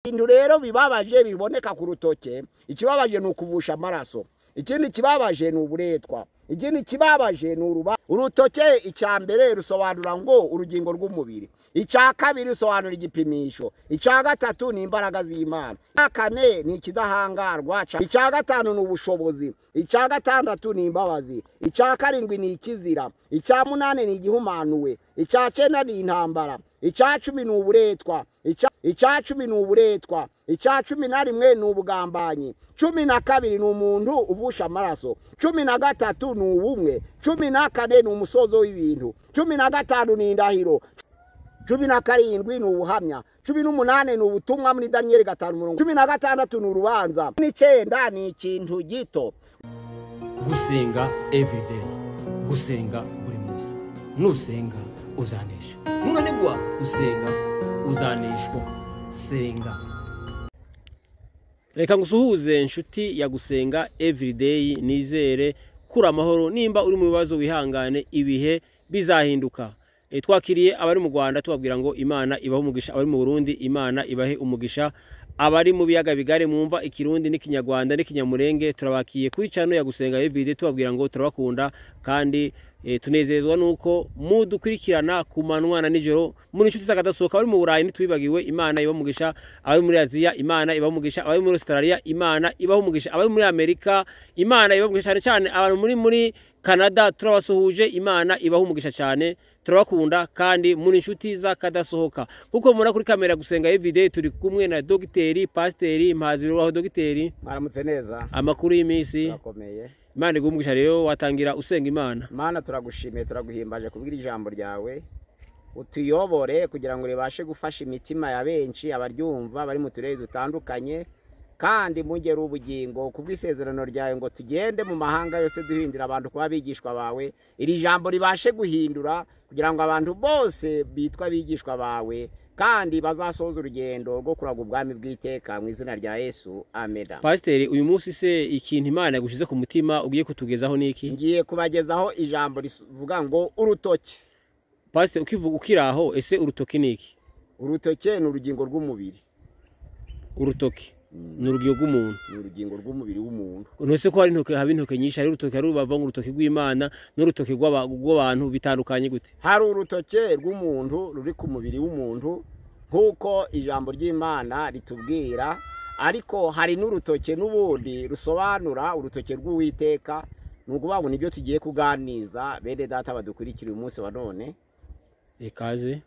Ibintu rero bibabaje biboneka ku rutoke, ikibabaje ni ukuvusha amaraso, ikindi kibabaje ni uburetwa, ikindi kibabaje ni uruba. Urutoke icya mbere rusobanura ngo urugingo rw'umubiri, icya kabiri rusobanura igipimisho, icya gatatu ni imbaraga z'Imana, icya kane ni ikidahangarwa, icya gatanu ni ubushobozi, icya gatandatu ni imbabazi, icya karindwi ni ikizira, icya munani ni igihumanuwe, icya cyenda ni intambara, icya cumi ni uburetwa, icya cumi ni uburetwa, icya 11 ni ubugambanyi, 12 ni umuntu uvusha amaraso, 13 ni ubumwe, 14 ni umusozo w'ibintu, 15 ni indahiro, 17 ni ubuhamya, 18 ni ubutumwa muri Daniel 5, 16 ni urubanza, 9 ni ikintu gito. Gusenga everyday, gusenga buri munsi, nusenga uzanesha, nunanigwa gusenga uzaneshwa. Senga. Reka ngusuhuze inshuti ya Gusenga everyday, nizere kuri amahoro. Nimba uri mu bibazo wihangane, ibihe bizahinduka. Twakiriye abari mu Rwanda tubabwira ngo Imana ibahe umugisha, abari mu Burundi Imana ibahe umugisha, abari mu biyaga bigari mwumva ikirundi n'ikinyarwanda n'ikinyamurenge turabakiye kuri channel ya Gusenga everyday, tubabwira ngo turabakunda kandi tunezezwa nuko mudukurikirana ku manwa na nijoro muri inshuti z'akadasohoka. Abari mu Burayi ntitwibagiwe, Imana ibahe umugisha, abari muri Aziya Imana ibahe umugisha, abari muri Australia Imana ibahe umugisha, abari muri Amerika Imana ibahe umugisha, cyane cyane abantu muri Canada turabasuhuje, Imana ibahe umugisha cyane, turabakunda kandi muri inshuti z'akadasohoka. Kuko mubona kuri kamera Gusenga everyday turi kumwe na Dogiteri Pasiteri Mpazibirwaho. Dogiteri, mwaramutse neza, amakuru y'iminsi? Turakomeye. Imana iguhe umugisha. Rero watangira usenga Imana. Mana, turagushimiye, turaguhimbaje kubwira ijambo ryawe, utuyobore kugira ngo ribashe gufasha imitima ya benshi abaryumva bari mu turere dutandukanye, kandi mungere ubugingo kubw'isezerano ryawe ngo tugende mu mahanga yose duhindura abantu kuba abigishwa bawe. Iri jambo ribashe guhindura kugira ngo abantu bose bitwa abigishwa bawe kandi bazasoza urugendo rwo kuraga ubwami bw'iteka mu izina rya Yesu, amena. Pasiteri, uyu munsi se ikintu Imana yagushize ku mutima ugiye kutugezaho niki? Ngiye kubagezaho ijambo rivuga ngo urutoke. Pasiteri, ukivuga ukiraho, ese urutoki niki? Urutoke ni urugingo rw'umubiri. Urutoki ni urugingo rw'umuntu. Ni urugingo rw'umubiri w'umuntu. Ntese ko hari intoke, haba intoke nyinshi, hari urutoke hari rubava ngo urutoki rw'Imana n'urutoki rw'abantu, bitandukanye gute? Hari urutoke rw'umuntu ruri ku mubiri w'umuntu nk'uko ijambo ry'Imana ritubwira, ariko hari n'urutoke n'ubundi rusobanura urutoke rw'Uwiteka. Ni ukuvuga ngo nibyo tugiye kuganiza bene data badukurikira uyu munsi wa none. Ikaze.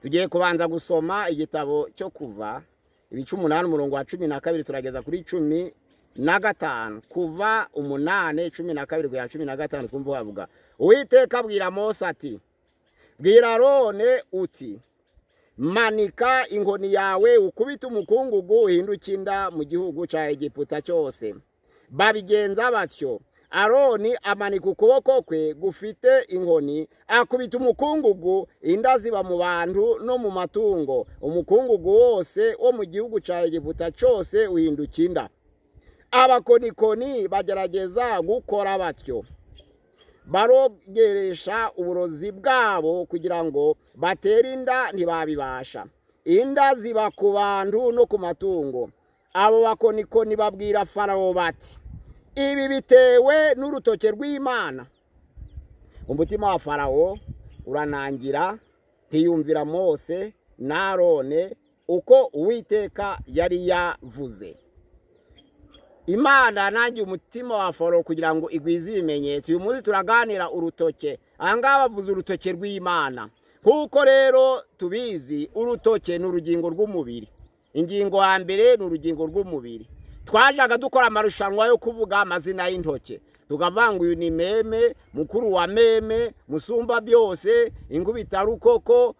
Tugiye kubanza gusoma igitabo cyo Kuva ibice 8 umurongo wa 12 turageza kuri 15. Kuva 8 12 kugera 15 twumva bavuga. Uwiteka abwira Mose ati, bwira Aroni uti, manika inkoni yawe ukubite umukungugu uhinduke inda mu gihugu cya Egiputa cyose. Babigenza batyo. Aroni amanika ukuboko kwe gufite inkoni akubita umukungugu, inda ziba mu bantu no mu matungo. Umukungugu wose wo mu gihugu cya Egiputa cyose uhinduka inda. Abakonikoni bagerageza gukora batyo, barogeresha uburozi bwabo kugira ngo batere inda, ntibabibasha. Inda ziba ku bantu no ku matungo. Abo bakonikoni babwira Farawo bati, ibi bitewe n'urutoke rw'Imana. Umutima wa Farawo uranangira, ntiyumvira Mose na Aroni uko Uwiteka yari yavuze. Imana nangiye umutima wa Farawo kugira ngo igwize ibimenyetso. Uyu munsi turaganira urutoke. Aha ngaha bavuze urutoke rw'Imana. Kuko rero tubizi, urutoke ni urugingo rw'umubiri. Ingingo ya mbere ni urugingo rw'umubiri. Twajaga dukora amarushanwa yo kuvuga amazina y'intoke, tukavanga uyu ni meme, mukuru wa meme, musumba byose, inkubita rukoko,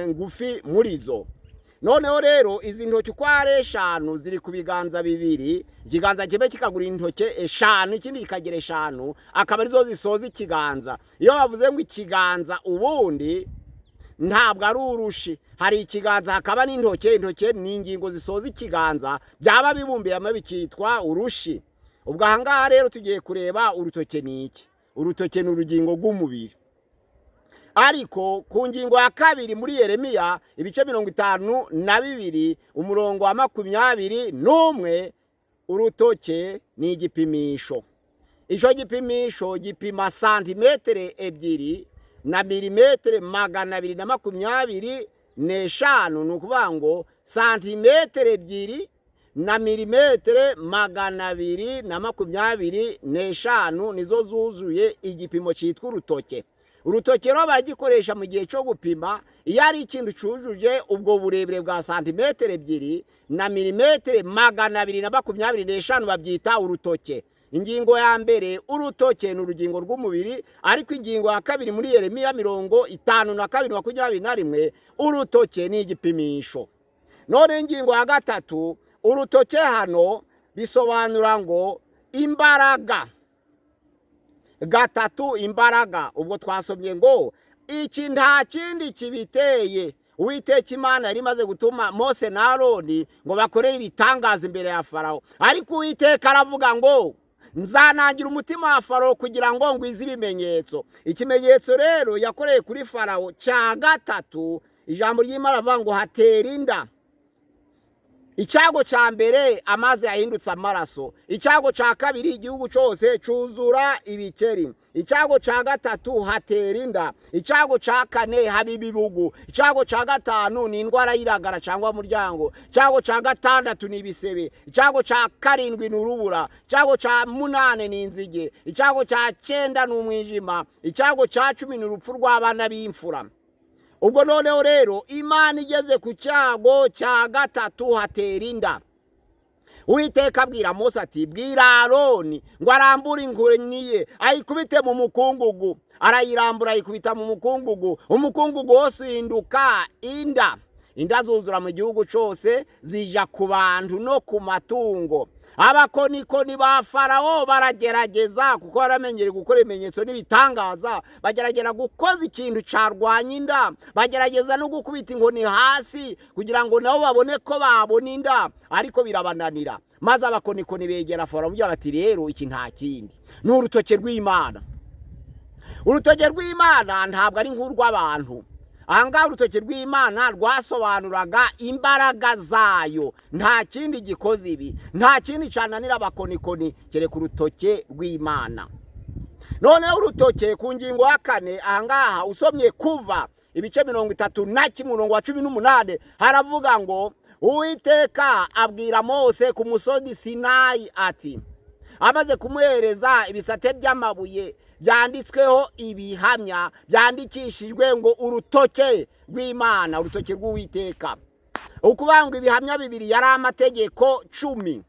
ngufi murizo. Noneho rero izi ntoki uko ari 5 ziri ku biganza bibiri, ikiganza kimwe kikagura intoke 5 ikindi kikagira 5, akaba arizo zisoza ikiganza. Iyo bavuze ngo ikiganza ubundi ntabwo ari urushi, hari ikiganza hakaba n'intoke, intoke ni ingingo zisoza ikiganza, byaba bibumbiyemo bikitwa urushi. Ubwo aha ngaha rero tugiye kureba urutoke ni iki. Urutoke ni urugingo rw'umubiri. Ariko ku ngingo ya kabiri muri Yeremiya ibice 52 umurongo wa 21, urutoke ni igipimisho. Icyo gipimisho gipima santimetero 2 na milimetero 225. Ni ukuvuga ngo santimetero 2 na milimetero 225 nizo zuzuye igipimo cyitwa urutoke. Urutoke rero bagikoresha mu gihe cyo gupima iyo ari ikintu cyujuje ubwo burebure bwa santimetero 2 na milimetero 225 babyita urutoke. Ingingo ya mbere, urutoke ni urugingo rw'umubiri. Ariko ingingo ya kabiri muri Yeremiya 52:21, urutoke ni igipimisho. None ingingo ya gatatu, urutoke hano bisobanura ngo imbaraga. Gatatu, imbaraga. Ubwo twasomye ngo iki nta kindi kibiteye. Uwiteka Imana yari imaze gutuma Mose na Aroni ngo bakorere ibitangaza imbere ya Farawo, ariko Uwiteka aravuga ngo nzanangira umutima wa Farawo kugira ngo ngwize ibimenyetso. Ikimenyetso rero yakoreye kuri Farawo cya gatatu, ijambo ry'Imana rivuga ngo hatera inda. Icyago cya mbere, amazi yahindutse amaraso. Icyago cya kabiri, igihugu cyose cyuzura ibikeri. Icyago cya gatatu, hatera inda. Icyago cya kane, haba ibibugu. Icyago cya gatanu ni indwara y'iragara cyangwa muryango. Icyago cya gatandatu ni ibisebe. Icyago cya karindwi ni urubura. Icyago cya munane ni inzige. Icyago cya cyenda ni umwijima. Icyago cya 10 ni urupfu rw'abana b'imfura. Ubwo noneho rero Imana igeze ku cyago cya gatatu, hatera inda. Uwiteka abwira Mose ati bwira Aroni ngo arambure inkoni ye ayikubite mu mukungugu. Arayirambura ayikubita mu mukungugu, umukungugu wose uhinduka inda. Inda zuzura mu gihugu cyose, zija ku bantu no ku matungo. Abakonikoni ba Farawo baragerageza, kuko baramenyereye gukora ibimenyetso n'ibitangaza, bagerageza gukoza ikintu cyarwanya inda, bagerageza no gukubita inkoni hasi kugira ngo nabo babone ko babona inda, ariko birabananira. Maze abakonikoni begera Farawo bati rero iki nta kindi, ni urutoke rw'Imana. Urutoke rw'Imana ntabwo ari nk'urw'abantu. Ahangaha urutoke rw'Imana rwasobanuraga imbaraga zayo. Nta kindi gikoze ibi, nta kindi cyananira abakonikoni kereka urutoke rw'Imana. Noneho urutoke ku ngingo ya kane, ahangaha usomye Kuva ibice 31 umurongo wa 18, haravuga ngo Uwiteka abwira Mose ku musozi Sinayi ati, amaze kumuhereza ibisate by'amabuye byanditsweho ibihamya byandikishijwe ngo urutoke rw'Imana, urutoke rw'Uwiteka. Ukubanga ibihamya bibiri yari amategeko 10.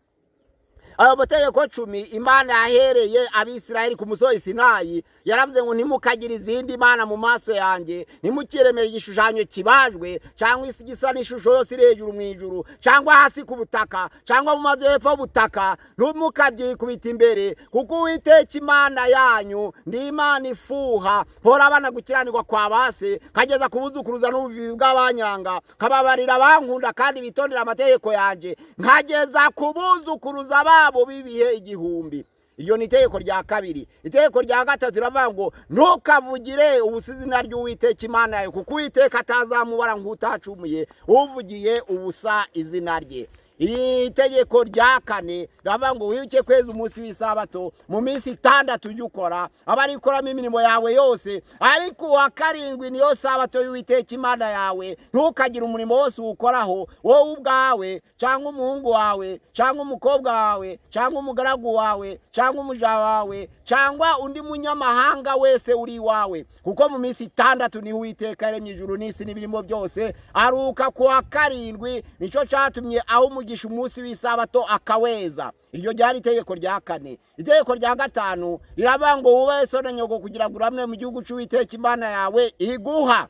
Ayo mategeko 10 Imana yahereye Abisirayeli ku musozi Sinayi, yaravuze ngo ntimukagire izindi mana mu maso yanjye, ntimukiremere igishushanyo kibajwe cyangwa isi gisa n'ishusho yose iri hejuru mu ijuru cyangwa hasi ku butaka cyangwa mu mazi hepfo y'ubutaka, ntimukabyikubita imbere, kuko Uwiteka Imana yanyu ndi Imana ifuha, hora abana gukiranirwa kwa base kageza ku buzukuruza n'ubuvivi bw'abanyanga, kababarira abankunda kandi bitondera amategeko yanjye, nkageza ku buzukuruza babo bibihe 1000. Iyo ni itegeko rya kabiri. Itegeko rya gatatu riravuga ngo ntukavugire ubusa izina ry'Uwiteka Imana yawe, kuko Uwiteka atazamubara nk'utacumuye uvugiye ubusa izina rye. Itegeko rya kane riravuga ngo wibuke kweza umunsi w'isabato, mu minsi 6 ujye ukora abarikoramo imirimo yawe yose, ariko uwa karindwi niyo sabato y'Uwiteka Imana yawe, ntukagire umurimo wose uwukoraho, wowe ubwawe cyangwa umuhungu wawe cyangwa umukobwa wawe cyangwa umugaragu wawe cyangwa umuja wawe cyangwa undi munyamahanga wese uri iwawe, kuko mu minsi 6 niho Uwiteka yaremye ijuru n'isi n'ibirimo byose, aruka ku wa karindwi. Nicyo cyatumye aho umugisha umunsi w'isabato akaweza. Iryo ryari itegeko rya kane. Itegeko rya gatanu riravuga ngo wubahe so na nyoko kugira ngo uramwe mu gihugu cy'Uwiteka Imana yawe iguha.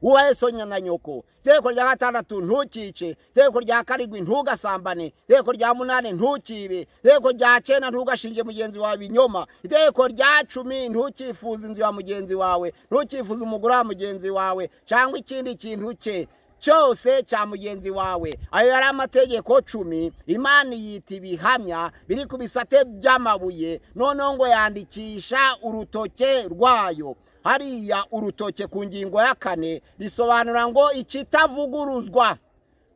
Wubahe so na nyoko. Itegeko rya gatandatu ntukice. Itegeko rya karindwi ntugasambane. Itegeko rya munane ntukibe. Itegeko rya cyenda ntugashinje mugenzi wawe ibinyoma. Itegeko rya 10 ntukifuze inzu ya mugenzi wawe, ntukifuze umugore wa mugenzi wawe cyangwa ikindi kintu cye cyose cya mugenzi wawe. Ayo yari amategeko 10 Imana yita ibihamya biri ku bisate by'amabuye, noneho ngo yandikisha urutoke rwayo. Hariya urutoke ku ngingo ya 4 risobanura ngo ikitavuguruzwa.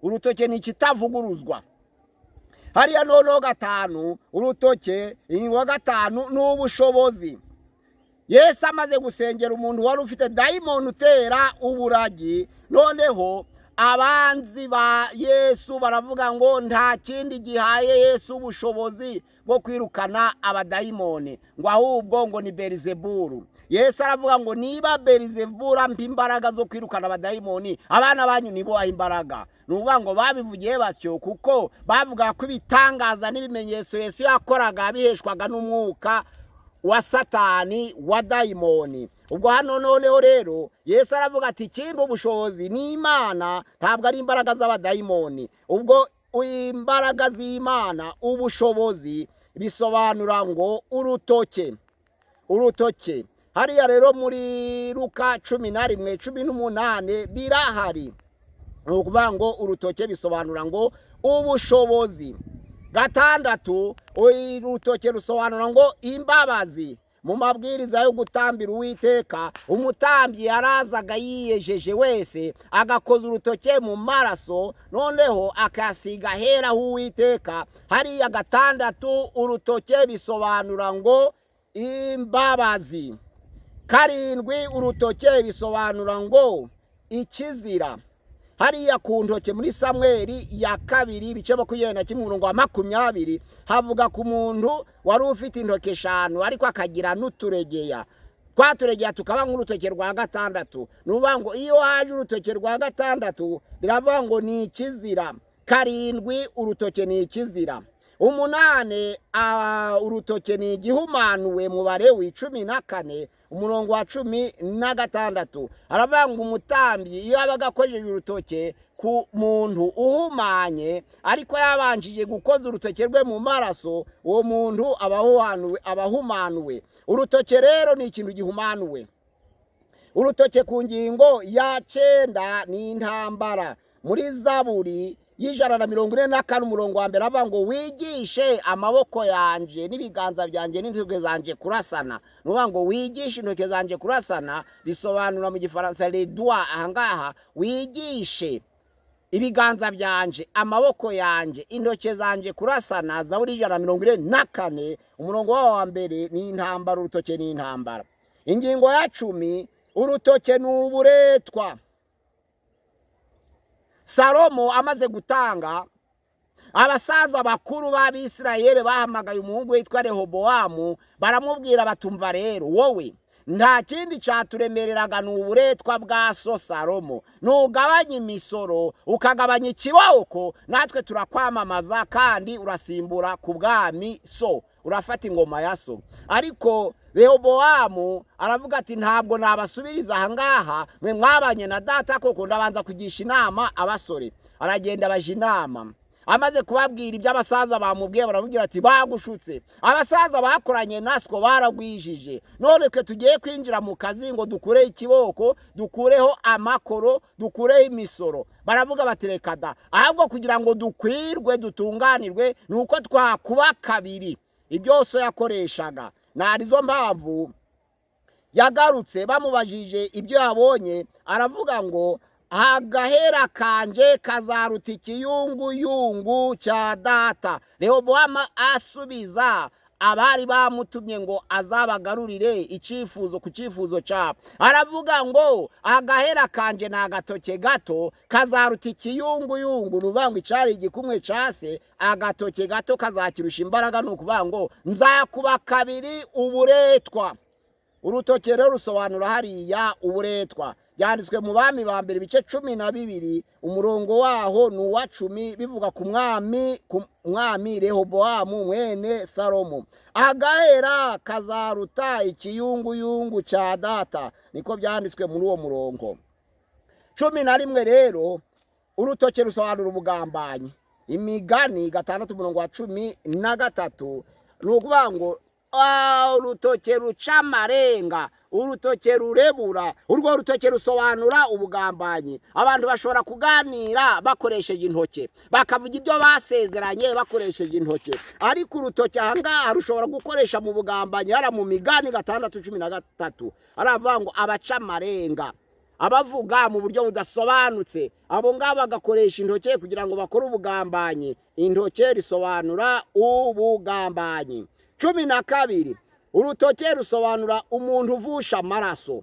Urutoke ni ikitavuguruzwa. Hariya noneho 5, urutoke ingingo ya 5 ni ubushobozi. Yesu amaze gusengera umuntu wari ufite dayimoni utera uburagi, noneho abanzi ba Yesu baravuga ngo nta kindi gihaye Yesu ubushobozi bwo kwirukana abadayimoni, ngo ahubwo ngo ni Beelzebulu. Yesu aravuga ngo niba Beelzebulu ampa imbaraga zo kwirukana abadayimoni, abana banyu nibo aha imbaraga. Ni ukuvuga ngo babivugiye batyo kuko bavuga ko ibitangaza n'ibimenyetso Yesu yakoraga biheshwaga n'umwuka wa Satani wa dayimoni. Ubwo hano noneho rero Yesu aravuga ati ikimba ubushobozi ni Imana, ntabwo ari imbaraga z'abadayimoni. Ubwo imbaraga z'Imana, ubushobozi bisobanura ngo urutoke. Urutoke hariya rero muri Luka 11:18 birahari. Ni ukuvuga ngo urutoke bisobanura ngo ubushobozi. 6, urutoke rusobanura ngo imbabazi. Mu mabwiriza yo gutambira Uwiteka, umutambyi yarazaga yiyejeje wese agakoza urutoke mu maraso, noneho akasiga hera h'Uwiteka. Hariya 6, urutoke bisobanura ngo imbabazi. 7, urutoke bisobanura ngo ikizira. Hariya ku ntoke muri Samweli ya 2 ibice 21 umurongo wa 20 havuga ku muntu wari ufite intoke 5 ariko akagira n'uturegeya, twa turegeya tukaba nk'urutoke rwa 6. Ni ukuvuga ngo iyo haje urutoke rwa 6 biravuga ngo ni ikizira. 7, urutoke ni ikizira. 8, urutoke ni igihumanuwe mu Balewi 14 umurongo wa 16. Aravuga ngo umutambyi iyo yabaga akojeje urutoke ku muntu uhumanye ariko yabanjije gukoza urutoke rwe mu maraso, uwo muntu abahumanuwe. Urutoke rero ni ikintu gihumanuwe. Urutoke ku ngingo ya 9 ni intambara. Muri Zaburi y'144 umurongo wa 1 avuga ngo wigishe amaboko yanje n'ibiganza byanje n'intoke zanje kurasana. Nuvuga ngo wigishe intoke zanje kurasana bisobanura mu Gifaransa les doigts. Ahangaha wigishe ibiganza byanje, amaboko yanje, intoke zanje kurasana. Zaburi 144 umurongo wa 1 ni intambara. Urutoke ni intambara. Ingingo ya 10, urutoke ni uburetwa. Salomo amaze gutanga, abasaza bakuru b'Abisirayeli bahamagaye umuhungu witwa Rehobowamu, baramubwira batumva rero wowe nta kindi cyaturemereraga ni uburetwa bwa so Salomo, nugabanya imisoro ukagabanya ikiboko natwe turakwamamaza kandi urasimbura ku bwami so, urafata ingoma ya so. Ariko Rehobowamu aravuga ati ntabwo nabasubiriza ahangaha, mwe mwabanye na data koko, ndabanza kugisha inama abasore. Aragenda baje inama, amaze kubabwira ibyo abasaza bamubwiye, baramubwira ati bagushutse, abasaza bakoranye naswo baragwijije, none twe tugiye kwinjira mu kazi ngo dukure ikiboko, dukureho amakoro, dukureho imisoro. Baravuga bati reka da, ahubwo kugira ngo dukwirwe dutunganirwe nuko twakuba kabiri ibyo so yakoreshaga. Narizo mpamvu yagarutse bamubajije ibyo yabonye, aravuga ngo agahera kanje kazaruta ikiyunguyungu cya data. Rehobowamu asubiza abari bamutumye ngo azabagarurire icyifuzo ku cyifuzo cyabo, aravuga ngo agahera kanje ni agatoke gato kazaruta ikiyunguyungu. Ni ukuvuga ngo icyari igikumwe cyase, agatoke gato kazakirusha imbaraga. Ni ukuvuga ngo nzakuba kabiri uburetwa. Urutoke rero rusobanura hariya uburetwa. Byanditswe mu Bami ba mbere ibice 12 umurongo waho ni uwa 10, bivuga ku mwami Rehobowamu mwene Salomo. Agahera kazaruta ikiyunguyungu cya data, niko byanditswe muri uwo murongo. 11 rero urutoke rusobanura ubugambanyi. Imigani 6 umurongo wa 13, ni ukuvuga ngo Urutoke ruca amarenga, urutoke rurebura, urwo rutoke rusobanura ubugambanyi. Abantu bashobora kuganira bakoresheje intoke, bakavuga ibyo basezeranye bakoresheje intoke, ariko urutoke ahangaha rushobora gukoresha mu bugambanyi. Hara mu Migani 6:13 aravuga ngo abaca amarenga, abavuga mu buryo budasobanutse, abo ngabo bagakoresha intoke kugira ngo bakore ubugambanyi. Intoke risobanura ubugambanyi. 12 urutoke rusobanura umuntu uvusha amaraso.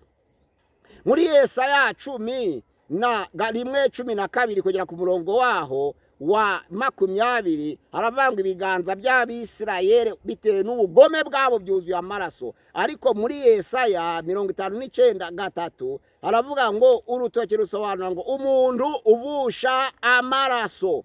Muri Yesaya 11:12 kugera ku murongo waho wa 20 haravanga ibiganza by'Abisirayeli bitewe n'ubugome bwabo byuzuye amaraso. Ariko muri Yesaya 59:3 haravuga ngo urutoke rusobanura ngo umuntu uvusha amaraso.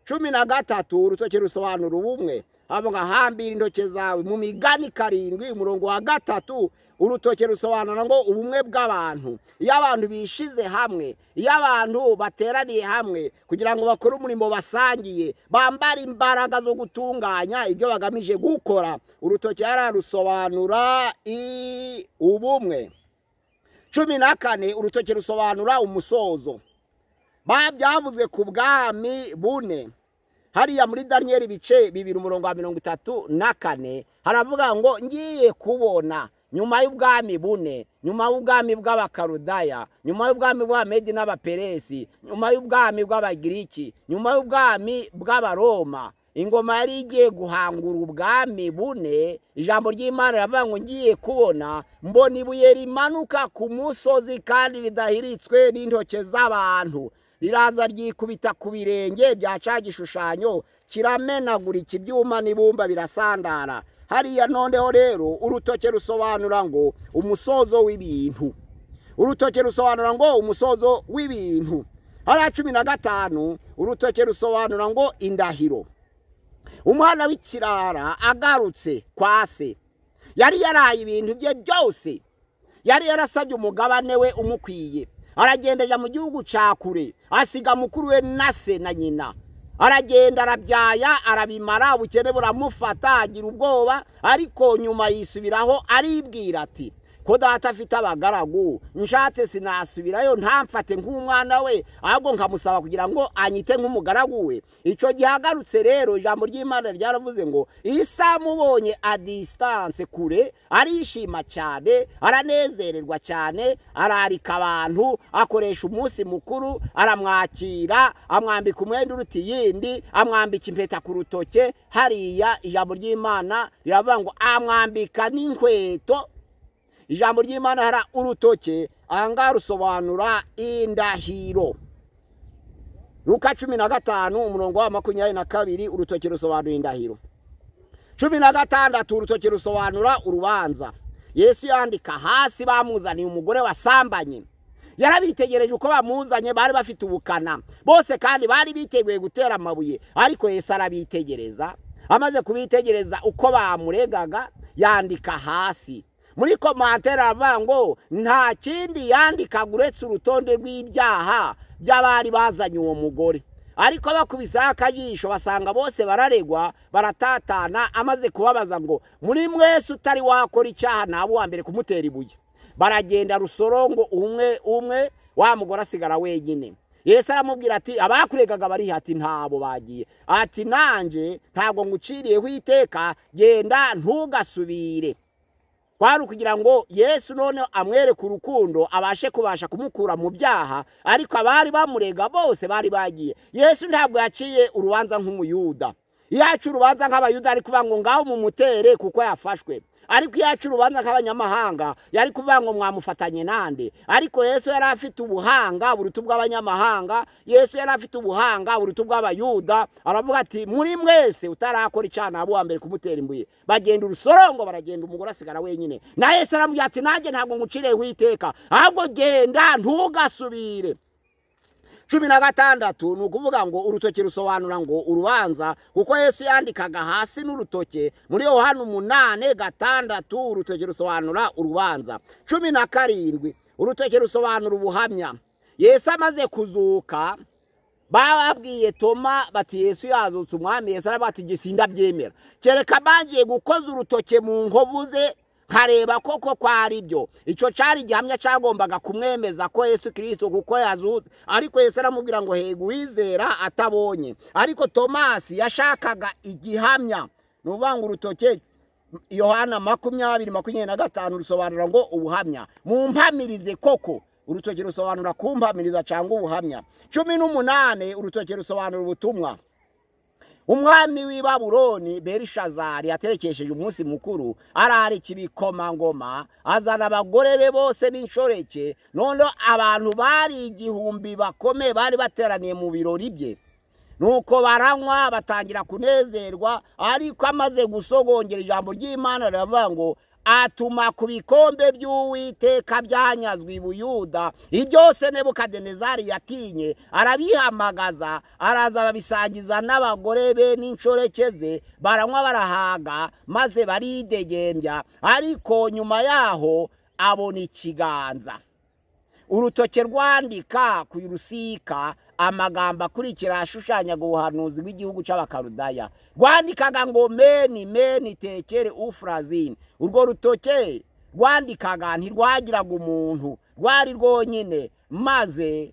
13 urutoke rusobanura ubumwe. Havuga hambira intoke zawe. Mu Migani 7 umurongo wa 3 urutoke rusobanura ngo ubumwe bw'abantu. Iyo abantu bishize hamwe, iyo abantu bateraniye hamwe kugira ngo bakore umurimo basangiye, bambara imbaraga zo gutunganya ibyo bagamije gukora, urutoke rusobanura ubumwe. 14 urutoke rusobanura umusozo. Byavuzwe ku bwami bune. Hariya muri Daniel ibice 2 umurongo wa 34 haravuga ngo ngiye kubona nyuma y'ubwami bune, nyuma y'ubwami bw'Abakaludaya, nyuma y'ubwami bw'Abamedi n'Abaperesi, nyuma y'ubwami bw'Abagiriki, nyuma y'ubwami bw'Abaroma, ingoma yari igiye guhangura ubwami bune. Ijambo ry'Imana riravuga ngo ngiye kubona mbona ibuye rimanuka ku musozi kandi ridahiritswe n'intoke z'abantu, riraza ryikubita ku birenge bya ca gishushanyo, kiramenagura ibyuma n'ibumba birasandara. Hariya noneho rero urutoke rusobanura ngo umusozo w'ibintu. Urutoke rusobanura ngo umusozo w'ibintu. Hariya 15 urutoke rusobanura ngo indahiro. Umwana w'ikirara agarutse kwa se, yari yaraye ibintu bye byose, yari yarasabye umugabane we umukwiye, aragenda aja mu gihugu ca kure, asiga mukuru we na se na nyina. Aragenda arabyaya arabimara, ubukene buramufata agira ubwoba, ariko nyuma yisubiraho aribwira ati ko data afite abagaragu, nshatse sinasubirayo ntamfate nk'umwana we, ahubwo nkamusaba kugira ngo anyite nk'umugaragu we. Icyo gihe agarutse rero, ijambo ry'Imana ryaravuze ngo isamubonye a distance kure, arishima cyane, aranezererwa cyane, ararika abantu, akoresha umunsi mukuru, aramwakira, amwambika umwenda uruta iyindi, amwambika impeta ku rutoke. Hariya ijambo ry'Imana riravuga ngo amwambika n'inkweto. Ijambo ry'Imana hara urutoke ahangaha rusobanura indahiro. Luka 15 umurongo wa 22 urutoke rusobanura indahiro. 16 urutoke rusobanura urubanza. Yesu yandika hasi bamuzaniye umugore wasambanye. Yarabitegereje uko bamuzanye, bari bafite ubukana bose kandi bari biteguye gutera amabuye, ariko Yesu arabitegereza. Amaze kubitegereza uko bamuregaga, yandika hasi. Muri komantere aravuga ngo nta kindi yandikaga uretse urutonde rw'ibyaha by'abari bazanye uwo mugore. Ariko bakubisaho akajisho basanga bose bararegwa, baratatana. Amaze kubabaza ngo muri mwese utari wakora icyaha nabo wa mbere kumutera ibuye. Baragenda rusorongo umwe umwe, wa mugore asigara wenyine. Yesu aramubwira ati abakuregaga bari ati ntabo bagiye, ati nanje ntabwo nguciriyeho iteka, genda ntugasubire. Kwari kugira ngo Yesu none amwereke urukundo abashe kubasha kumukura mu byaha, ariko abari bamurega bose bari bagiye. Yesu ntabwo yaciye urubanza nk'umuyuda. Iyo yaciye urubanza nk'abayuda ari kuvuga ngo ngaho mumutere kuko yafashwe. Ariko iyo yaciye urubanza nk'abanyamahanga yari kuvuga ngo mwamufatanye nande. Ariko Yesu yari afite ubuhanga buruta ubw'abanyamahanga, Yesu yari afite ubuhanga buruta ubw'abayuda. Aravuga ati muri mwese utarakora icyaha nabo wa mbere kumutera imbuye. Bagenda urusorongo baragenda, umugore asigara wenyine. Na Yesu aramubwira ati nanjye ntabwo nguciriyeho iteka, ahubwo genda ntugasubire. 16 ni ukuvuga ngo urutoke rusobanura ngo urubanza, kuko Yesu yandikaga hasi n'urutoke. Muri Yohana 8:6 urutoke rusobanura urubanza. 17 urutoke rusobanura ubuhamya. Yesu amaze kuzuka, Bababwiye Toma bati Yesu yazutse, umwami Yesu arabati ati sindabyemera kereka bagiye gukoza urutoke mu nkovu ze nkareba koko ko ari byo. Icyo cyari igihamya cyagombaga kumwemeza ko Yesu Kristo kuko yazutse. Ariko Yesu aramubwira ngo hega uwizera atabonye. Ariko Tomasi yashakaga igihamya. Ni ukuvuga ngo urutoke Yohana 20:25 rusobanura ngo ubuhamya. Mumpamirize koko. Urutoke rusobanura kumpamiriza cyangwa ubuhamya. 18 urutoke rusobanura ubutumwa. Umwami w'i Babuloni Belishazari yaterekesheje umunsi mukuru, ararika ibikomangoma, azana abagore be bose n'inshoreke. None abantu bari 1000 bakomeye bari bateraniye mu birori bye. Nuko baranywa batangira kunezerwa, ariko amaze gusogongera ijambo ry'Imana riravuga ngo atuma ku bikombe by'Uwiteka byanyazwe i Buyuda. Ibyose Nebukadinezari yatinye arabihamagaza, araza babisangiza n'abagore be n'inshoreke ze, baranywa barahaga maze baridegembya. Ariko nyuma yaho abona ikiganza, urutoke rwandika ku rusika amagambo akurikira ashushanyaga ubuhanuzi bw'igihugu cy'Abakaludaya. Rwandikaga ngo meni meni tekere ufrazini. Urwo rutoke rwandikaga ntirwagiraga umuntu, rwari rwonyine. Maze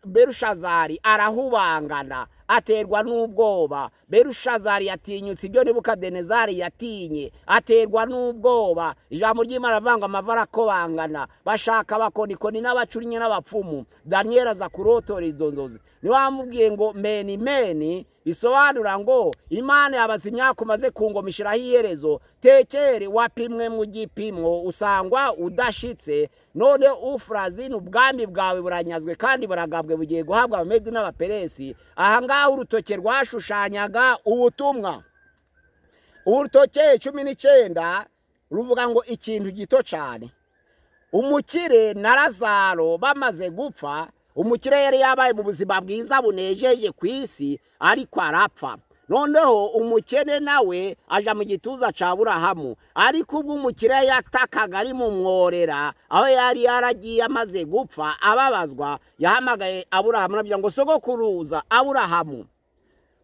Berushazari arahubangana, aterwa n'ubwoba. Berushazari yatinyutse ibyo Nebukadinezari yatinye, aterwa n'ubwoba. Ijambo ry'Imana rivuga ngo amava arakobangana, bashaka abakonikoni n'abacunnyi n'abapfumu. Daniel aza kurotora izo nzozi. Niwe wamubwiye ngo meni meni bisobanura ngo Imana yabaza imyaka umaze ku ngoma ishyiraho iherezo. Tekere wapimwe mu gipimo usangwa udashitse, none ufrazini ubwami bwawe buranyazwe kandi buragabwe bugiye guhabwa Abamedi n'Abaperesi. Aha ngaha urutoke rwashushanyaga ubutumwa. Urutoke 19 ruvuga ngo ikintu gito cyane. Umukire na Lazaro bamaze gupfa, umukire yari yabaye mu buzima bwiza bunejeje ku isi, ariko arapfa. Noneho umukene nawe aja mu gituza cya Aburahamu. Ariko ubwo umukire yatakaga ari mu mworera, aho yari yaragiye amaze gupfa ababazwa, yahamagaye Aburahamu arabwira ngo sogokuruza Aburahamu,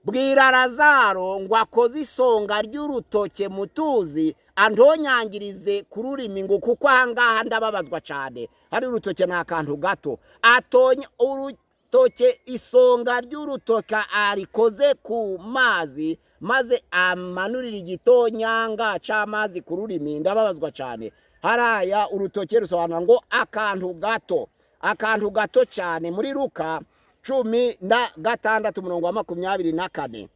bwira Lazaro ngo akoze isonga ry'urutoke mu tuzi antonyangirize ku rurimi, ngo kuko aha ngaha ndababazwa cyane. Hari urutoke ni akantu gato. Atonya urutoke, isonga ry'urutoke arikoze ku mazi, maze amanurira igitonyanga cy'amazi ku rurimi, ndababazwa cyane. Haraya urutoke rusobanura ngo akantu gato, akantu gato cyane. Muri Luka 16 umurongo wa 24,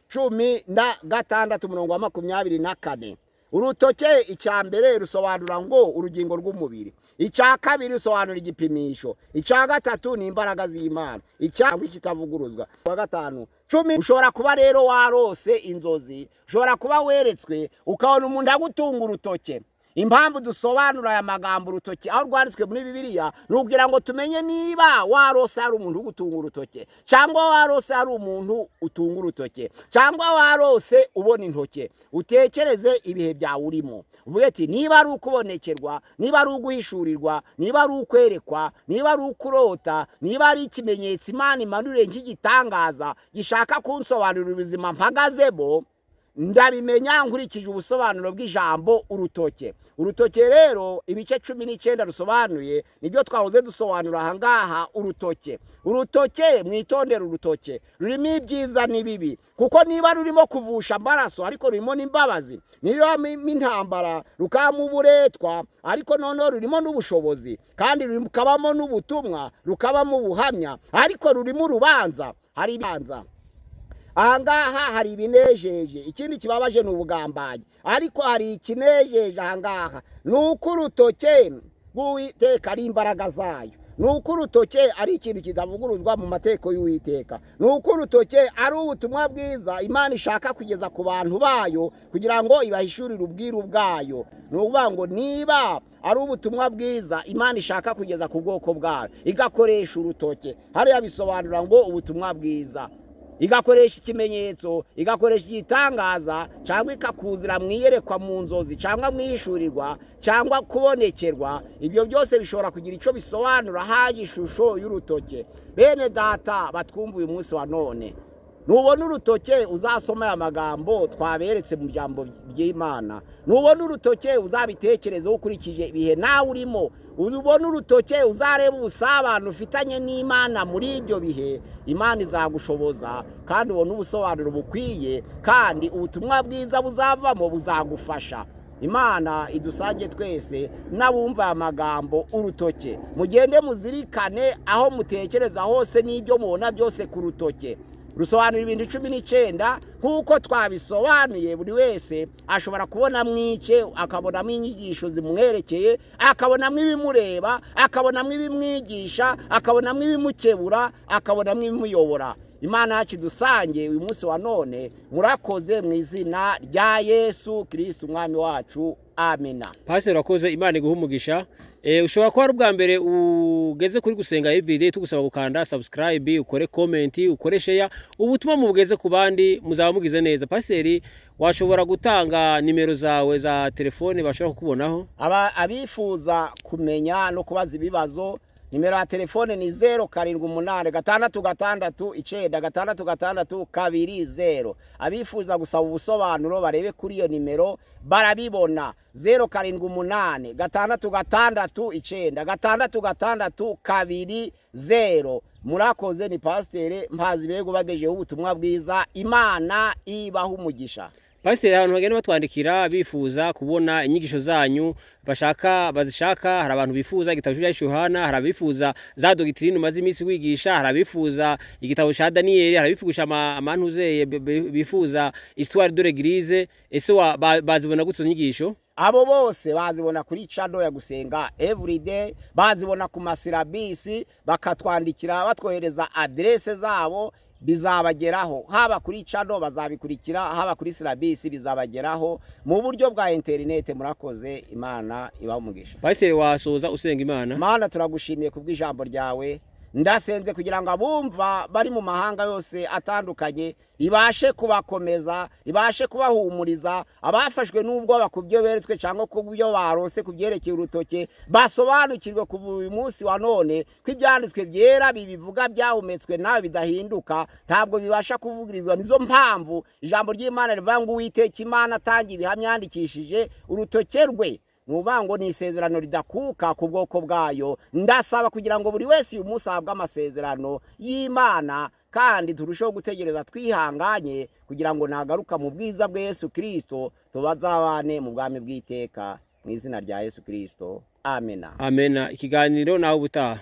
16 umurongo wa 24. Urutoke icya mbere rusobanura ngo urugingo rw'umubiri, icya kabiri rusobanura igipimisho, icya gatatu ni imbaraga z'Imana, icya kitavuguruzwa. Wa gatanu 10. Ushobora kuba rero warose inzozi, ushobora kuba weretswe ukabona umuntu agutunga urutoke. Impamvu dusobanura aya magambo urutoke aho rwanditswe muri Bibiliya ni ukugira ngo tumenye niba warose hari umuntu ugutunga urutoke, cyangwa warose hari umuntu utunga urutoke, cyangwa warose ubona intoke. Utekereze ibihe byawe urimo, uvuge ati niba ari ukubonekerwa, niba ari uguhishurirwa, niba ari ukwerekwa, niba ari ukurota, niba ari ikimenyetso Imana imanuriye nk'igitangaza gishaka kunsobanurira ubuzima mpagazemo, ndabimenya nkurikije ubusobanuro bw'ijambo urutoke. Urutoke rero ibice 19 rusobanuye nibyo twahoze dusobanura aha ngaha. Urutoke, urutoke mwitondere, urutoke rurimo ibyiza n'ibibi, kuko niba rurimo kuvusha amaraso ariko rurimo n'imbabazi, nirimo intambara rukabamo uburetwa, ariko noneho rurimo n'ubushobozi, kandi rukabamo n'ubutumwa, rukabamo ubuhamya, ariko rurimo urubanza. Hari ibibanza aha ngaha, hari ibinejeje. Ikindi kibabaje ni ubugambanyi, ariko hari ikinejeje aha ngaha, ni uko urutoke rw'Uwiteka ari imbaraga zayo, ni uko urutoke ari ikintu kitavuguruzwa mu mateko y'Uwiteka, ni uko urutoke ari ubutumwa bwiza Imana ishaka kugeza ku bantu bayo kugira ngo ibahishurire ubwiru bwayo. Ni ukuvuga ngo niba ari ubutumwa bwiza Imana ishaka kugeza ku bwoko bwayo, igakoresha urutoke. Hariya bisobanura ngo ubutumwa bwiza. igakoresha ikimenyetso, igakoresha igitangaza, cyangwa ikakuzira mu iyerekwa mu nzozi, cyangwa mu ishurirwa, cyangwa kubonekerwa. Ibyo byose bishobora kugira icyo bisobanura haje ishusho y'urutoke. Bene data batwumva uyu munsi wa none, nubona urutoke uzasoma aya magambo twaberetse mu jambo ry'Imana. Nubona urutoke uzabitekerezeho ukurikije ibihe nawe urimo. Ubona urutoke uzareba ubusabane ufitanye n'Imana muri ibyo bihe. Imana izagushoboza kandi ubone ubusobanuro bukwiye, kandi ubutumwa bwiza buzavamo buzagufasha. Imana idusange twese n'abumva aya magambo urutoke. Mugende muzirikane aho mutekereza hose n'ibyo mubona byose ku rutoke. Rusobanura ibintu 19 nk'uko twabisobanuye. Buri wese ashobora kubonamo icye, akabonamo inyigisho zimwerekeye, akabonamo ibimureba, akabonamo ibimwigisha, akabonamo ibimukebura, akabonamo ibimuyobora. Imana yacu dusange uyu munsi wa none. Murakoze mu izina rya Yesu Kristo umwami wacu, amina. Pastor urakoze, Imana iguhe umugisha. Ushobora kuba ari ubwa mbere ugeze kuri Gusenga Everyday, tugusaba gukanda subscribe, ukore comment, ukore share, ubutumwa mubugeze ku bandi, muzaba mugize neza. Pastor, washobora gutanga nimero zawe za telefone bashobora kukubonaho? Abifuza kumenya no kubaza ibibazo, nimero ya telefone ni 078 6 6 9 6 2 0. Abifuza gusaba ubusobanuro barebe kuri iyo nimero barabibona. 078 6 6 9 6 2 0. Murakoze. Ni Pasiteri Mpazibego bagejeho ubutumwa bwiza. Imana ibaha umugisha. Pasiteri, abantu bagenda batwandikira bifuza kubona inyigisho zanyu, bashaka bazishaka. Hari abantu bifuza igitabo cya Yohana, hari abifuza za doctrine umaze iminsi wigisha, hari abifuza igitabo cya Daniel, hari abifuza amantuze, bifuza histoire de l'église. Ese bazibona gute inyigisho? Abo bose bazibona kuri channel ya Gusenga Everyday, bazibona ku masirabisi, bakatwandikira batwohereza adresse zabo, bizabageraho. Haba kuri channel bazabikurikira, haba kuri silabisi bizabageraho mu buryo bwa internet. Murakoze, Imana ibahe umugisha. Pasiteri, wasoza usenga Imana. Mana, turagushimiye kubw'ijambo ryawe. Ndasenze kugira ngo abumva bari mu mahanga yose atandukanye ibashe kubakomeza, ibashe kubahumuriza. Abafashwe n'ubwoba ku byo beretswe cyangwa ku byo barose ku byerekeye urutoke, basobanukirwe kuva uyu munsi wa none ko ibyanditswe byera bibivuga byahumetswe nawe bidahinduka, ntabwo bibasha kuvugirizwa. Nizo mpamvu ijambo ry'Imana rivuga ngo Uwiteka Imana atangiye ibihamya yandikishije urutoke rwe, nubango ni isezerano ridakuka ku bwoko bwayo. Ndasaba kugira ngo buri wese uyu munsi ahabwe amasezerano y'Imana, kandi turusheho gutegereza twihanganye kugira ngo nagaruka mu bwiza bwa Yesu Kristo tubazabane mu bwami bw'iteka, mu izina rya Yesu Kristo, amena. Amena. Ikiganiro nawe ubutaha.